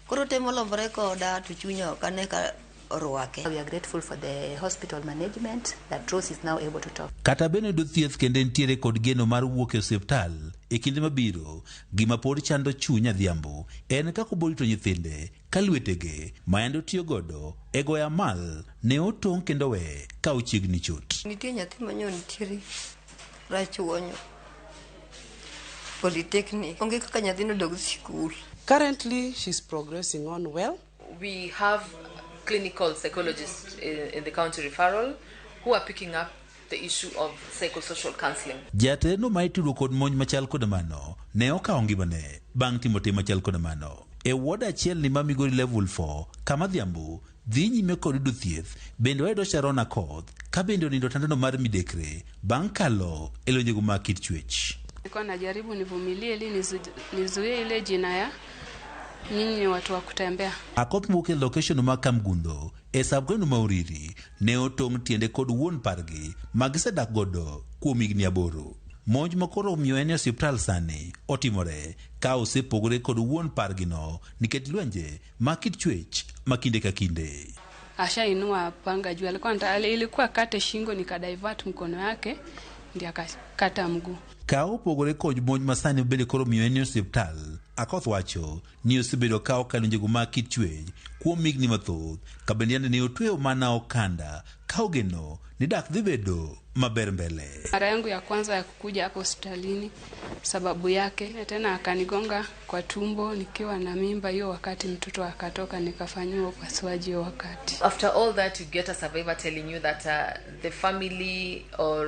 Koro temo lombore koda to chunya ok ane ka orwake. We are grateful for the hospital management that Rose is now able to talk. Kata bende yudo thieth kendo entiere kod geno mar wuok e osiptal e kinde mabiro, gima pod chando chuny Adhiambo en kaka obiro rito nyithinde ka lwetege ma yande otiyo godo e goyo amal ne otong' kendo we ka ochiegni chot. Nitie nyathi manyo nitiere Rachuonyo Polytechnic. Onge kaka nyathino dog sikul. Currently, she's progressing on well. We have clinical psychologists in the county referral who are picking up the issue of psychosocial counseling. Jateno ma itudo kod monj machal kod mano ne okawo ngimane bang' timo tim machal kod mano. E ward achiel ni ma Migori level 4 kama Adhiambo dhi nyime kod yudo thieth, bende wayudo Sharon Akoth ka bende onindo tandano mar midekre bang' kalo e lwenjego mag kit chwech. Nilikuwa najaribu nivumilie ili nizuie ile jina ya nyinyi ni watu wa kutembea. Akoth mowuok e location ma Kamgundo e sub-county ma Uriri ne otong' tiende kod wuon pargi ma gisedak godo kuom higni 8. Monj ma koro omiyo en e osiptal sani otimore ka osepogore kod wuon pargino nikech lwenje mag kit chwech ma kinde ka kinde. Ashainua panga juu, alikuwa ilikuwa kate shingo, nikadivert mkono yake ndiye akakata mguu. Ka opogore kod monj ma sani bende koro miyo en e osiptal, Akoth wacho ni osebedo ka okalo lwenjego mag kit chwech kuom higni mathoth ka bende yande ne otweyo mana okanda ka ogeno ni dak dhi bedo maber mbele. Mara yangu ya kwanza ya kukuja hapo hospitalini sababu yake tena akanigonga kwa tumbo nikiwa na mimba hiyo, wakati mtoto akatoka nikafanyiwa upasuaji hiyo wakati. After all that you get a survivor telling you that the family or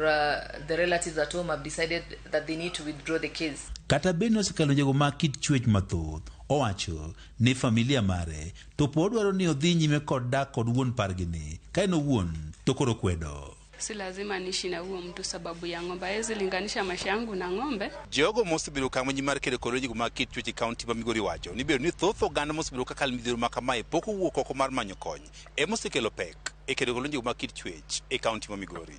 the relatives at home have decided that they need to withdraw the case. Kata bende osekalo lwenjego mag kit chwech mathoth, owacho ni familia mare to pod dwaro ni odhi nyime kod dak kod wuon pargini ka en owuon to koro kwedo. Si lazima niishi na huo mtu sababu ya ng'ombe. Hawezi linganisha maisha yangu na ng'ombe. Jogo mosebedo ka mar kedo kod lwenjego mag kit chwech e kaunti ma Migori wacho ni bedo ni thoth oganda mosebedo ka kalo midhiero ma kamae pok owuok oko mar manyo kony ema osekelo pek e kedo kod lwenjego mag kit chwech e kaunti ma Migori.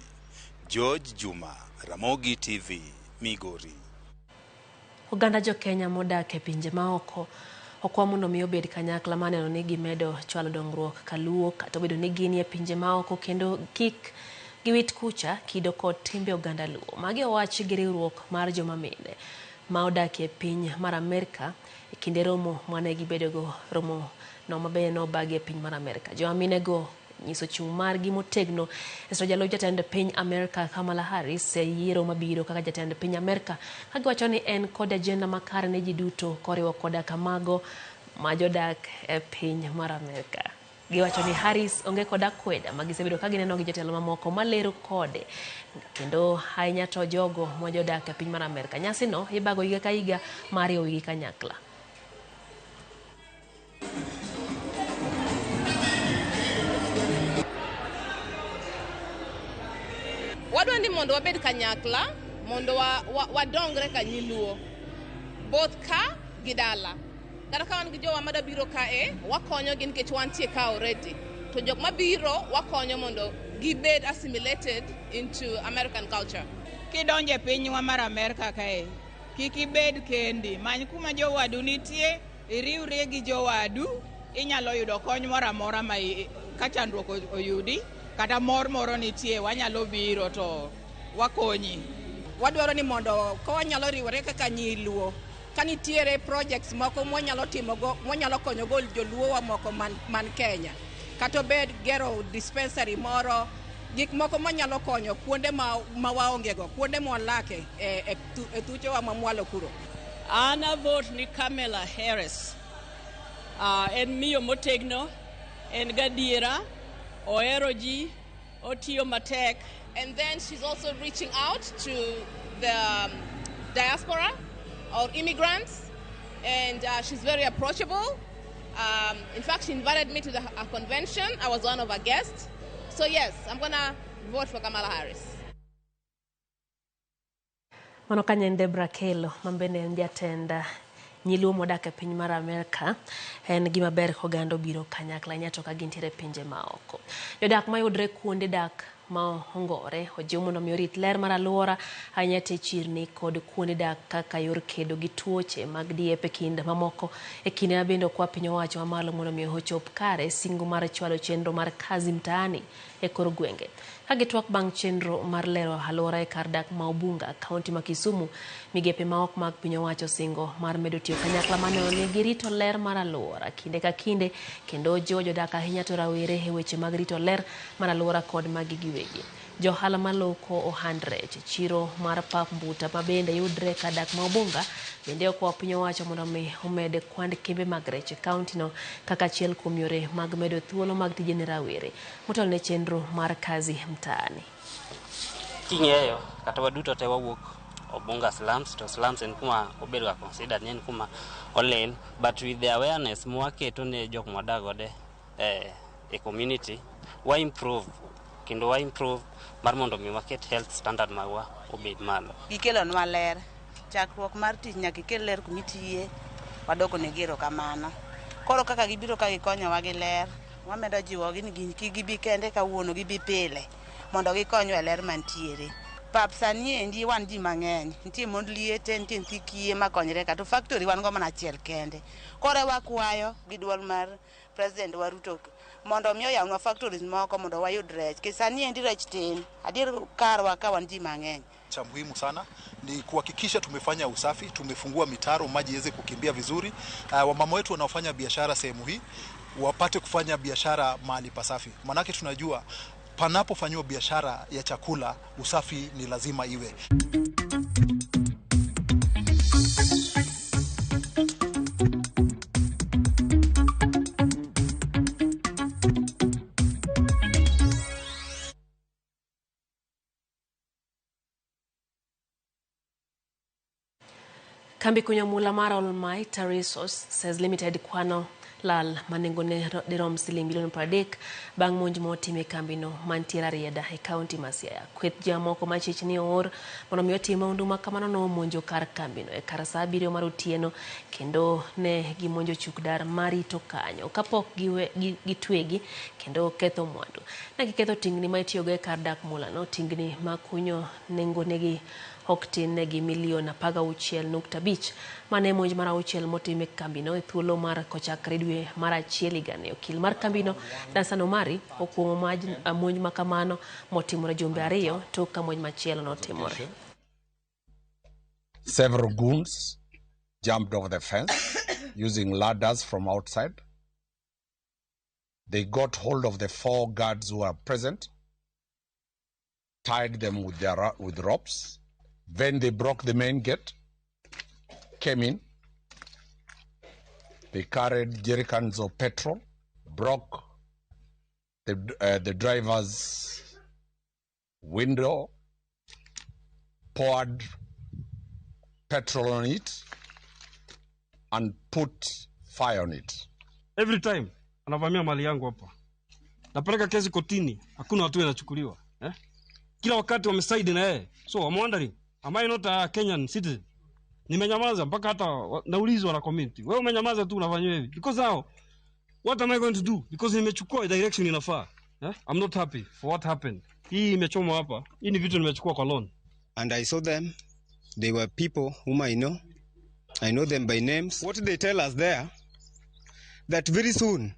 George Juma, Ramogi TV, Migori. Oganda jo Kenya modak e pinje maoko okwa mondo mi obed kanyakla maneno ni gimedo chwalo dongruok kaluo kata obedo ni gin e pinje maoko kendo kik giwit kucha kido kod timbe oganda Luo. Magi owachi gi riwruok mar joma mine ma odak e piny mar Amerka e kinde romo mane gibedogo, romo no mabende nobagi e piny mar Amerka. Joma mine go nyiso chung' margi motegno e siro jalup jatend piny Amerka Kamala Harris e yiero mabiro kaka jatend piny Amerka, ka giwacho ni en kod agenda makare ne ji duto koriwo koda kamago ma jodak e piny mar Amerka. Giwacho ni Harris onge kod akweda ma gisebedo ka gineno gi jotelo mamoko malero kode, kendo ahinya to jogo ma jodak e piny mar Amerka. Nyasino ibago higa ka higa mar riwo wigi kanyakla. Wadwa ni mondo wabed kanyakla mondo wadongre ka nyiluo both ka gi dala. Kata ka wan gi jowa madwa biro kae, wakonyogi nikech wantie ka already. To jok mabiro wakonyo mondo gibed assimilated into American culture. Kidonjo e pinywa mar Amerka kae, kik ibed kendi. Many kuma jowadu nitie, iriwri gi jowadu, inyalo yudo kony moro amora ma ka chandruok oyudi, kata mor moro nitie, wanyalo biro to wakonyi. Wadwaro ni mondo ka wanyalo riwore kaka nyiluo, ka nitiere projects moko mwanyalo timogo, mwanyalo konyogo joluowa moko man Kenya, kata obed gero dispensary moro, gik moko manyalo konyo kuonde ma waongego, kuonde mwalake e thuchewa ma mwalo kuro. An a vote ni Kamala Harris. En miyo motegno, en gadiera, ohero ji, otiyo matek. And then she's also reaching out to the diaspora or immigrants, and she's very approachable. In fact, she invited me to a convention. I was one of her guests. So yes, I'm going to vote for Kamala Harris. Mano kanyo en Debra Kelo, ma bende en jatend nyiluo modak e piny mar Amerka. En gima ber ka oganda obiro kanyakla ahinya to ka gintiere e pinje maoko. Jodak mayudre kuonde dak ma ongore ojiw mondo mi orit ler mar alwora ahinya te chirni kod kuonde dak kaka yor kedo gi tuoche mag diep e kind mamoko. E kinde ma bende okwa piny owacho mamalo mondo mi ochop kare singo mar chwalo chenro mar Kazi Mtaani e kor gwenge. Ka gitwak bang' chenro mar lero alwora e kar dak ma Ubunga, kaunti ma Kisumu, migepe ma ok mag piny owacho singo mar medo tiyo kanyakla maneno ni girito ler mar alwora kinde ka kinde kendo jiwo jodak ahinya to rawere e weche mag rito ler mar alwora kod mag giwegi. Johala maloko ohand rech e chiro mar pap Mbuta ma bende yudre e kar dak ma Ubunga bende okwa piny owacho mondo mi omed kwand kembe mag rech e kaunti no kaka achiel kuom yore mag medo thuolo mag tije ne rawere motelo ne chenro mar Kazi Mtaani. King'eyo kata waduto te wawuok Obunga slums, to slums en kuma obedo ga considered ni en kuma olil, but with the awareness mwaketo ne jok mwadak godo e community, wa improve kendo wa improve mar mondo mi waket health standard magwa obed malo. Gikelonwa ler. Chakruok mar tich nyaka ikel ler kumitiye, wadoko negi erokamano. Koro kaka gibiro ka gikonyowa gi ler, wamedo jiwogi ni kik gibi kende kawuono, gibi pile mondo gikonywa e ler mantiere. Pap sani endi wan ji mang'eny, nitie mond liete, nitie nyithi kiye makonyre ka, to factory wan go mana achiel kende. Koro wakwayo gi duol mar President wa Ruto mondo mi oyawnwa factories moko mondo wayud rech. Nikech sani endi rech tin, adier karwa ka wan ji mang'eny. Cha muhimu sana ni kuhakikisha tumefanya usafi, tumefungua mitaro maji iweze kukimbia vizuri. Wamama wetu wanaofanya biashara sehemu hii wapate kufanya biashara mahali pasafi, manake tunajua panapofanyiwa biashara ya chakula usafi ni lazima iwe. Kambi kunyo mula mar Almighty Resources Limited kwano lal ma nengone dirom siling bilion 30 bang' monj motim e kambino mantie Rarieda e kaunti ma Siaya. Kweth jomoko machich ni oor mondo mi otim mahundu ma kamano nomonjo kar kambino e kar saa 7 mar otieno kendo ne gimonjo chuk dar marito kanyo kapok gitwegi kendo ketho mwandu. Ne giketho tingni ma itiyogo e kar dak mulano, tingni ma kunyo nengonegi ok tin negi milion 16.5. Mane monj mar auchiel motim e kambino e thuolo mar kochakre dwe mar achiel higani. Okil mar kambino Dansan Omari okuong'o monj ma kamano motimore jumbe 2 tok ka monj machielo notimore. Several goons jumped over the fence using ladders from outside. They got hold of the 4 guards who were present, tied them with ropes. Then they broke the main gate, came in. They carried jerrycans of petrol, broke the driver's window, poured petrol on it, and put fire on it. Every time anavamia mali yangu hapa, napeleka kesi kotini, hakuna watu wanachukuliwa. Kila wakati wamesaidi na yeye. So I'm wondering, am I not a Kenyan citizen? Nimenyamaza mpaka hata naulizwa na community, wewe umenyamaza tu unafanya hivi. Because now, what am I going to do? Because nimechukua direction inafaa. I'm not happy for what happened. Hii imechomwa hapa. Hii ni vitu nimechukua kwa loan. And I saw them. They were people whom I know. I know them by names. What they tell us there, that very soon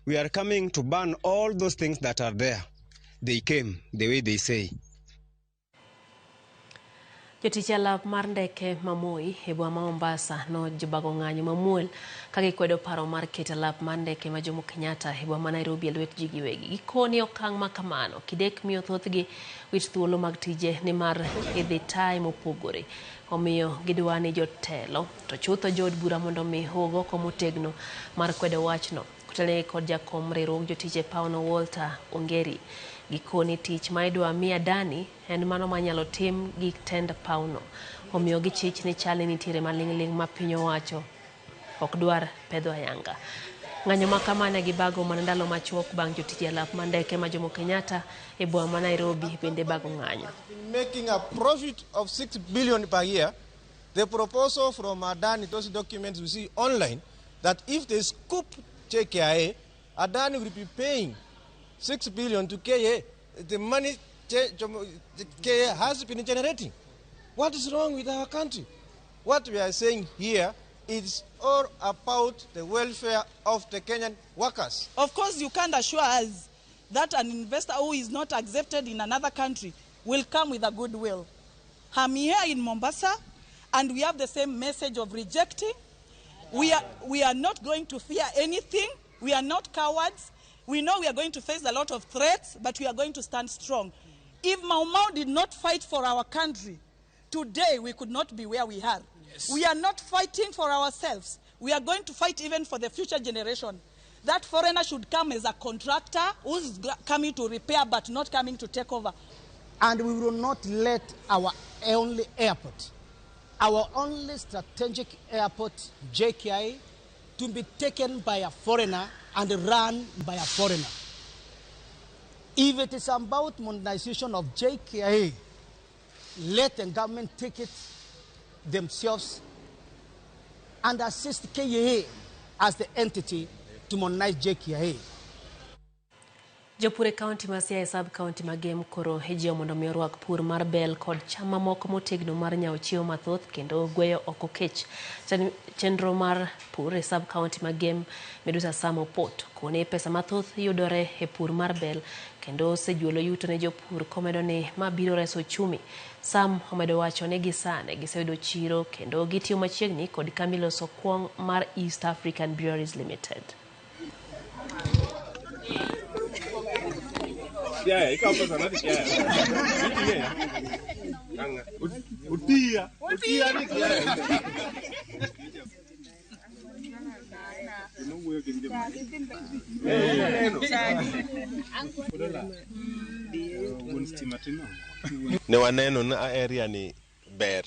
we are coming to burn all those things that are there. They came the way they say. Jotich alap mar ndeke ma Moi e boma ma Mombasa nojobago ng'anyo mamuol ka gikwedo paro mar keto alap mar ndeke ma Jomo Kenyatta e boma ma Nairobi e lwet ji giwegi. Gikoni okang' ma kamano kidek miyo thothgi wit thuolo mag tije nimar idhi taye mopogore. Omiyo gidwa ni jotelo to chutho jood bura mondo mi ogo oko motegno mar kwedo wachno. Kotelnegi kod jakom riwruog jotich e pawno Walter Ongeri. Gikoni tich ma idwa mi Adani en mano manyalo tim gi tend pawno. Omiyo gichich ni chal ni nitiere maling'ling' ma piny owacho ok dwar pedho ayanga. Ng'anyo ma kama ne gibago mana ndalo machuok bang' jotich alap mar ndeke ma Jomo Kenyatta e boma ma Nairobi bende bago ng'anyo. Making a profit of 6 billion per year, the proposal from Adani, those documents we see online, that if they scoop JKIA, Adani will be paying 6 billion to KA. The money KA has been generating. What is wrong with our country? What we are saying here is all about the welfare of the Kenyan workers. Of course, you can't assure us that an investor who is not accepted in another country will come with a good will. I'm here in Mombasa, and we have the same message of rejecting. We are not going to fear anything. We are not cowards. We know we are going to face a lot of threats, but we are going to stand strong. If Mau Mau did not fight for our country, today we could not be where we are. Yes. We are not fighting for ourselves. We are going to fight even for the future generation. That foreigner should come as a contractor who is coming to repair but not coming to take over. And we will not let our only airport, our only strategic airport, JKIA, to be taken by a foreigner and run by a foreigner. If it is about modernization of JKIA, let the government take it themselves and assist KAA as the entity to modernize JKIA. Jopur e kaunti ma Siaya sub-kaunti ma Gem koro ijiwo mondo mi orwak pur mar bel kod cham mamoko motegno mar nyawo chiemo mathoth kendo gweyo oko kech. Chenro mar pur e sub-kaunti ma Gem Medusa Sam Opot kone pesa mathoth yudore e pur mar bel kendo osejuolo yuto ne jopur komedo ni ma biro reso uchumi. Sam omedo wacho ni gisane giseyudo chiro kendo gitiyo machiegni kod kambi loso kuong' mar East African Breweries Limited. Ne waneno ni area ni ber.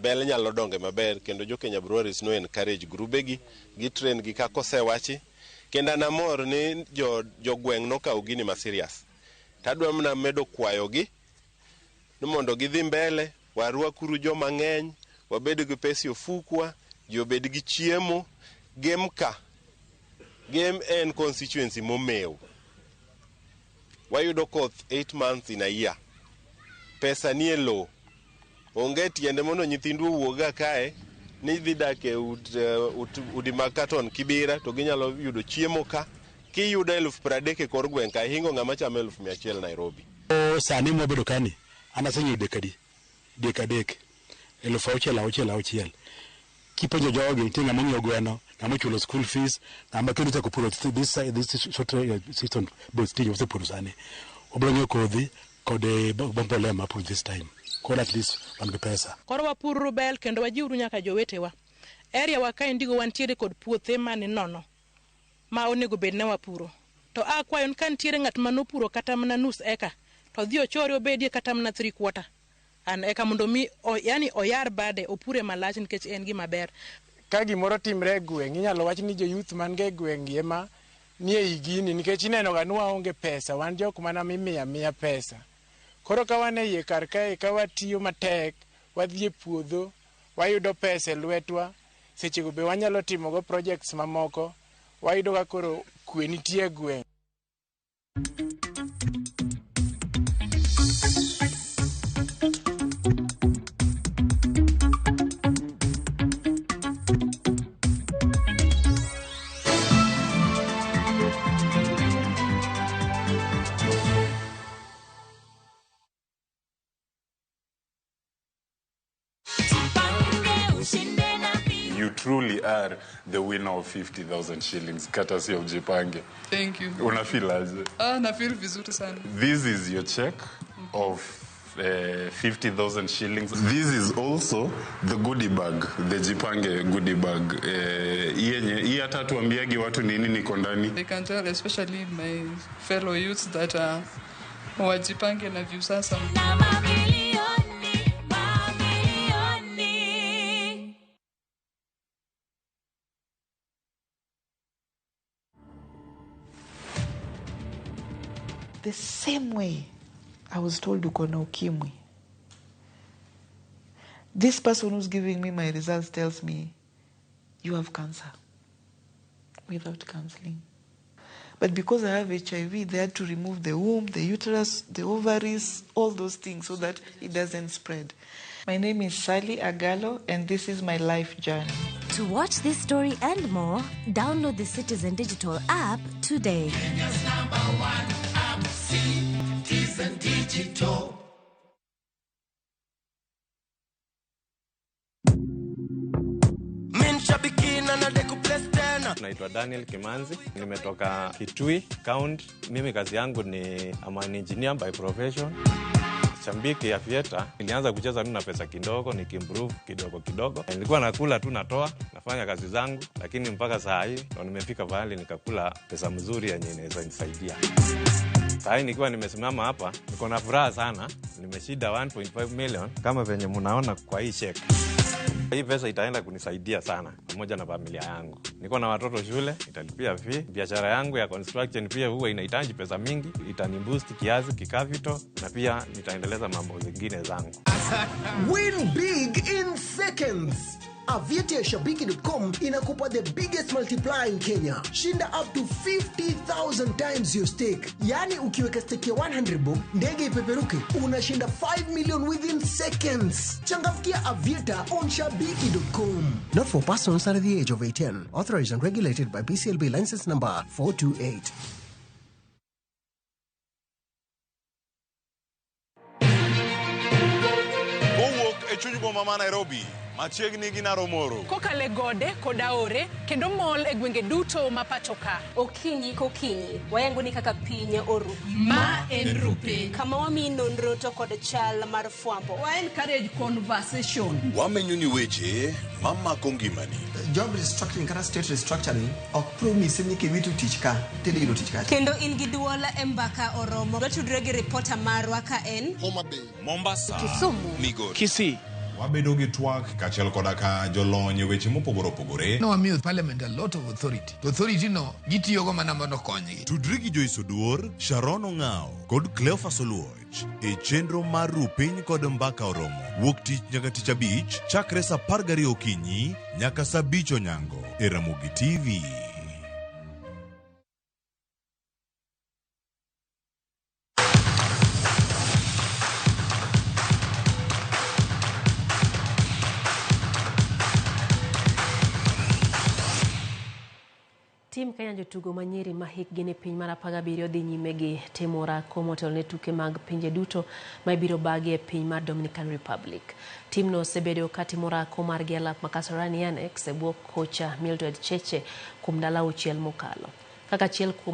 Bel nyalo donge maber kendo jo Kenya Breweries no encourage grubegi gi train gi kaka osewachi. Kendo an amor ni jogweng' nokawo gini ma serious. Tadwa mana medo kwayogi ni mondo gidhi mbele, warwakuru joma ng'eny, wabed gi pesa e ofukwa, ji obed gi chiemo. Gem ka, Gem en constituency momew. Wayudo koth 8 months in a year. Pesa nie lowo. Onge tiende mondo nyithindwa owuog kae ni dhi dak e udi mag katon Kibera to ginyalo yudo chiemo ka. Kiyudo 30,000 e kor gweng' ka ihingo ng'ama chamo 100,000 Nairobi. Sani mwabedo kani, an asenyiewo dek adi? Dek adek. 6,000 6,000 6,000. Kipenjo jogi, nitie ng'ama ong'iewo gweno, ng'ama ochulo school fees, ng'ama kendo chako puro this short season both tij osepuro sani. Wabiro ng'iewo kodhi kod mbolea mar pur this time. Koro at least wan gi pesa. Koro wapururu bel kendo wajiwuru nyaka jowetewa. Area wa kaendigo wantiere kod puothe mani nono ma onego bed ne wapuro. To akwayo ni ka nitiere ng'at manopuro kata mana nus eka to odhi ochore obedie kata mana 3/4 an eka mondo mi yani oyar bade opure malach nikech en gima ber. Ka gimoro timre e gweng' inyalo wach ni jo youth man ga e gweng' gi ema nie ei gini nikech ineno ga ni waonge pesa, wan jok mana mimiyo amiya pesa. Koro ka wan e iye kar kae ka watiyo matek, wadhi e puodho, wayudo pesa e lwetwa, sechego be wanyalo timogo projects mamoko, wayudo ka koro kwe nitie e gweng'. You truly are the winner of 50,000 shillings, courtesy of Jipange. Thank you. Una feel aje? Na feel vizuri sana. This is your check of 50,000 shillings. This is also the goodie bag, the Jipange goodie bag. Hii hata tuambiagi watu nini niko ndani. They can tell, especially my fellow youths, that wajipange na Viusasa. The same way I was told uko na ukimwi. This person who's giving me my results tells me, you have cancer, without counseling. But because I have HIV, they had to remove the womb, the uterus, the ovaries, all those things so that it doesn't spread. My name is Sally Agalo, and this is my life journey. To watch this story and more, download the Citizen Digital app today. Kenya's #1 app, Citizen Digital. Naitwa Daniel Kimanzi, nimetoka Kitui County. Mimi kazi yangu ni I'm an engineer by profession. Shambiki Aviator, nilianza kucheza tu na pesa kidogo, nikiimprove kidogo kidogo. Nilikuwa nakula tu natoa, nafanya kazi zangu, lakini mpaka saa hii ndo nimefika pahali nikakula pesa mzuri yenye inaweza nisaidia. Saa hii nikiwa nimesimama hapa, niko na furaha sana. Nimeshinda 1.5 million kama venye mnaona kwa hii check. Hii pesa itaenda kunisaidia sana pamoja na familia yangu. Niko na watoto shule, italipia fee. Biashara yangu ya construction pia huwa inahitaji pesa mingi, itaniboost kiasi kikapital na pia nitaendeleza mambo zingine zangu. Win big in seconds. Aviator Shabiki.com inakupa the biggest multiplier in Kenya. Shinda up to 50,000 times your stake. Yani ukiweka stake ya 100 bob, ndege ipeperuke, unashinda 5 million within seconds. Changamkia Aviator on Shabiki.com. Not for persons under the age of 18. Authorized and regulated by BCLB license number 428. Kowuok e chuny boma ma Nairobi, machiegni gi Naromoro. Kokale gode kod aore kendo mol e gwenge duto ma pacho ka. Okinyi kokinyi, wayango ni kaka piny oru. Ma en Rupiny. Kama wamiyi nonro to kod chal mar fwambo. Wa encourage conversation. Wamenyo ni weche mamako ngimani. Job restructuring kata state restructuring ok promise ni kiwito tich ka tidhi yudo tich kacha. Kendo in gi duol e mbaka oromo. Watudre gi ripota marwa ka en Homa Bay, Mombasa, Kisumu, Migori, Kisii. Wabedo gi twak kaachiel koda ka jolony e weche mopogore opogore. Nowamiyo parliament a lot of authority. To authority no gitiyogo mana mondo okonygi. Tudri gi Joyce Oduor, Sharon Ong'ao kod Cleophas Oluoch e chenro mar Rupiny kod Mbaka Oromo. Wuok tich nyaka tich abich chakre saa 12 okinyi nyaka saa 5 onyango e Ramogi TV. Tim Kenya jotugo ma nyiri ma hikgi ni piny mar 17 dhi nyime gi timo orako motelo ne tuke mag pinje duto ma ibiro bagi e piny mar Dominican Republic. Timno osebedo ka timo orako margi e lap ma Kasarani Annex e bwo kocha Mildred Cheche kuom ndalo auchiel mokalo. Kaka achiel kuom